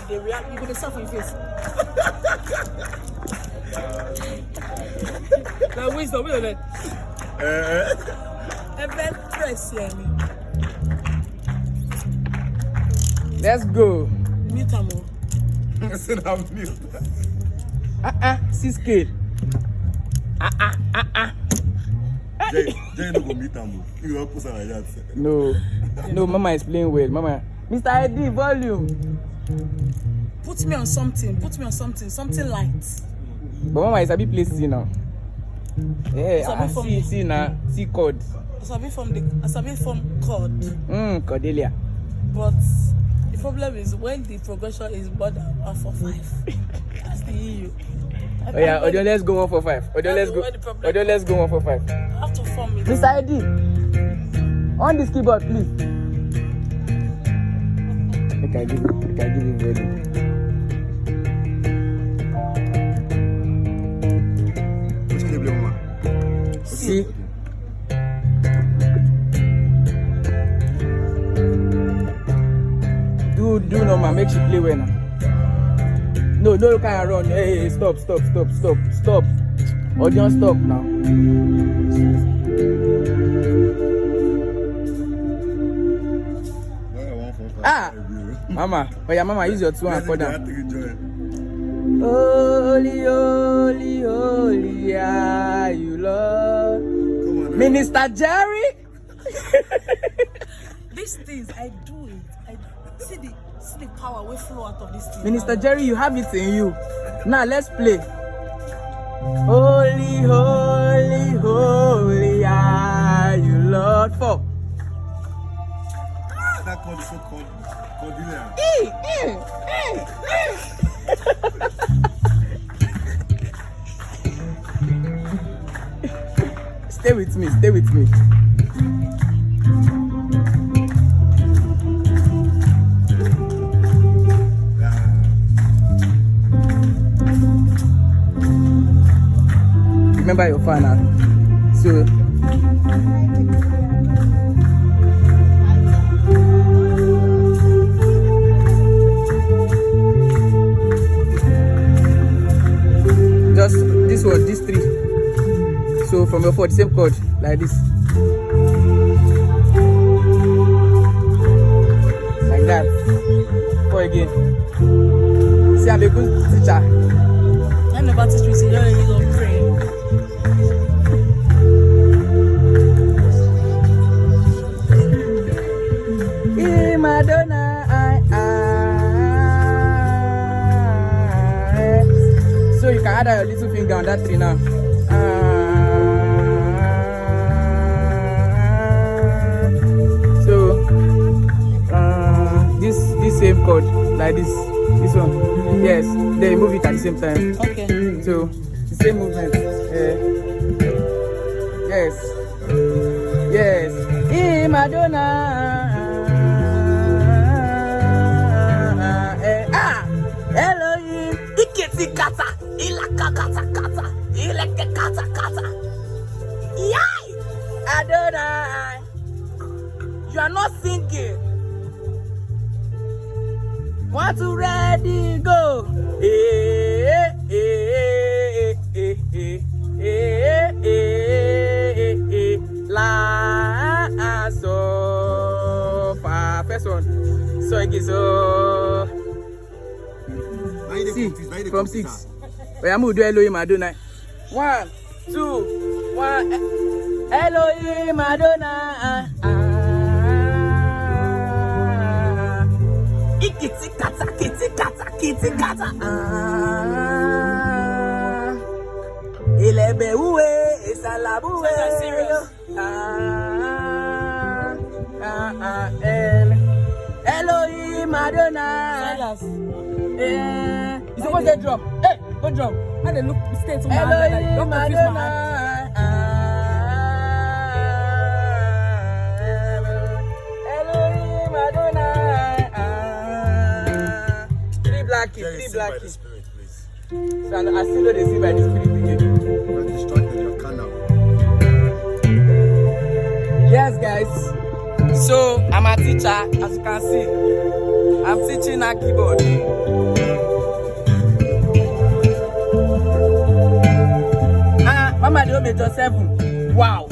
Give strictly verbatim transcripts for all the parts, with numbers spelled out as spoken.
They react, you go to suffer your face. Like wisdom, we don't know. Eh, Even press, yeah, me. Let's go. Meet am o. I said I'm mute. Uh-uh. six K. Uh-uh. Uh-uh. Jay, Jay no go meet am o. You go put am like that. No. No, Mama is playing well. Mama. Mister Eddie, volume. Put me on something. Put me on something. Something light. But Mama is a bit play C now. Yeah, Sabi I for see, me. see now. See chord. I sabi from the I sabi from chord. Mm, Cordelia. But the problem is when the progression is more than one four five. That's the issue. Oh yeah, Ojo, let's go one four five. Ojo, let's go. Where the problem Ojo, let's go one four five. Have to form it. Mister Eddie, on this keyboard, please. Make I give you, make I give you volume. Which can you play, Mama? See, do do normal, make she play well now. No, no, kind of run. Hey, hey, stop, stop, stop, stop, stop. Audience, stop now. Ah, Mama, oh yeah, Mama, use your two and four down. Holy, holy, holy are you, Lord. Come on, now. Minister Jerry. These things I do it. I see the see the power will flow out of this thing. Minister Jerry, you have it in you. Now let's play. Holy, holy, holy are you, Lord. Four. That called so called Cordelia. Stay with me, stay with me. Remember your fan now. So just this one, this three. So from your four, the same chord, like this. Like that. Four again. See, I'm a good teacher. I never teach me to learn you don't pray. Hey, Madonna, I, I, eh. So you can add your little finger on that three now. Ah. So uh, this this same chord, like this, this one. Yes, then you move it at the same time. Okay. So the same movement. Eh. Yes. Yes. Hey, Madonna. Eh, ah. Elohim. Ikiti kata. Ilaka kata kata. Ileke kata kata. Yay! Adonai. You are not singing. Want to ready, go. Eh, eh, eh, eh, eh, eh, eh, eh, eh. La, ah, so, fa. First one. So, again, so. Now you dey See, confuse, now you dey from confuse six. her. Oya, mo do Elohim Adonai. One, two, one. Eh, Elohim Adonai. Ah, ah. Ikiti kata, kiti kata, kiti kata. Ah. Ilebe uwe, esalabu uwe. Silas, serious? Ah, ah, ah, El. Elohim Adonai. Silas. Eh, you suppose to drop. Hey, go drop. How they look stay to my hand like don't Elohim confuse my hand. Adonai. Ah, Elohim Adonai. Ah. Three black key, Jerry, three sing by black the key. Spirit, please. So I, I still know they see by the Spirit again. You're distracted, you're carnal. Yes, guys. So I'm a teacher, as you can see. I'm teaching her keyboard. Seven. Wow.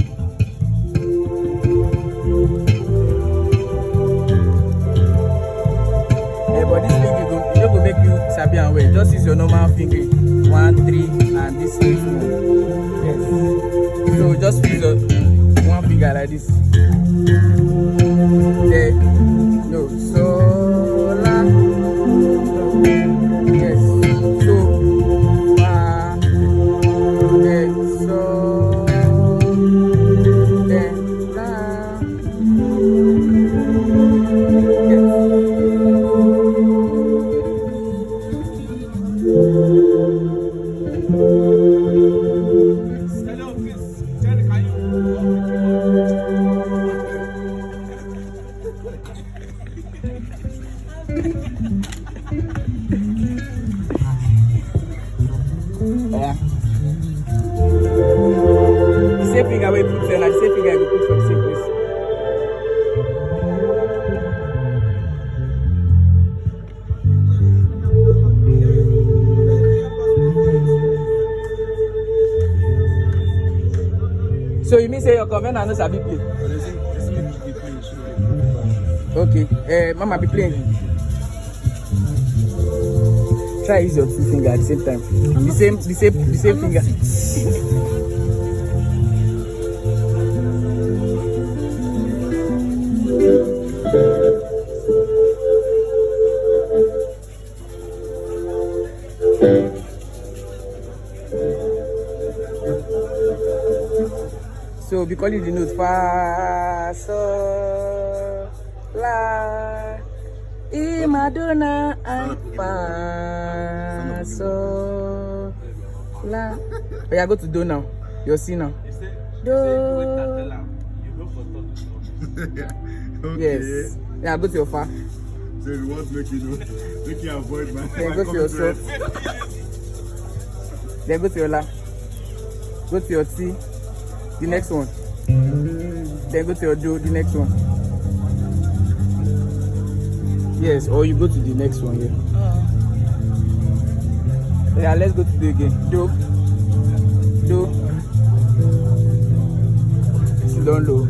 Yeah, but this thing you go, you go make you sabi and well. Just use your normal finger. One, three, and this one. Yes. So just use your one finger like this. Then, no, so, la. Yes. So, fa, then, so, then, la. Yes. Yeah. The same finger wey put there, na the same finger you go put for the same place. So you mean say your governor no sabi play? Okay, uh, mama be playing. Try use your two finger at the same time. The same, the same, the same finger. So we call it the note fa, so, la, e, madonna and fa, so, la. Oh yeah, go to do now. You'll see now. Do. Okay. Yes. Yeah, go to your fa. So if you want to make you know, make you avoid my, then go to your salt. Then go to your la. Go to your tea. The next one. Then go to your do. The next one. Yes, or you go to the next one here. Yeah, let's go to the again. Do. Do. Sit down low.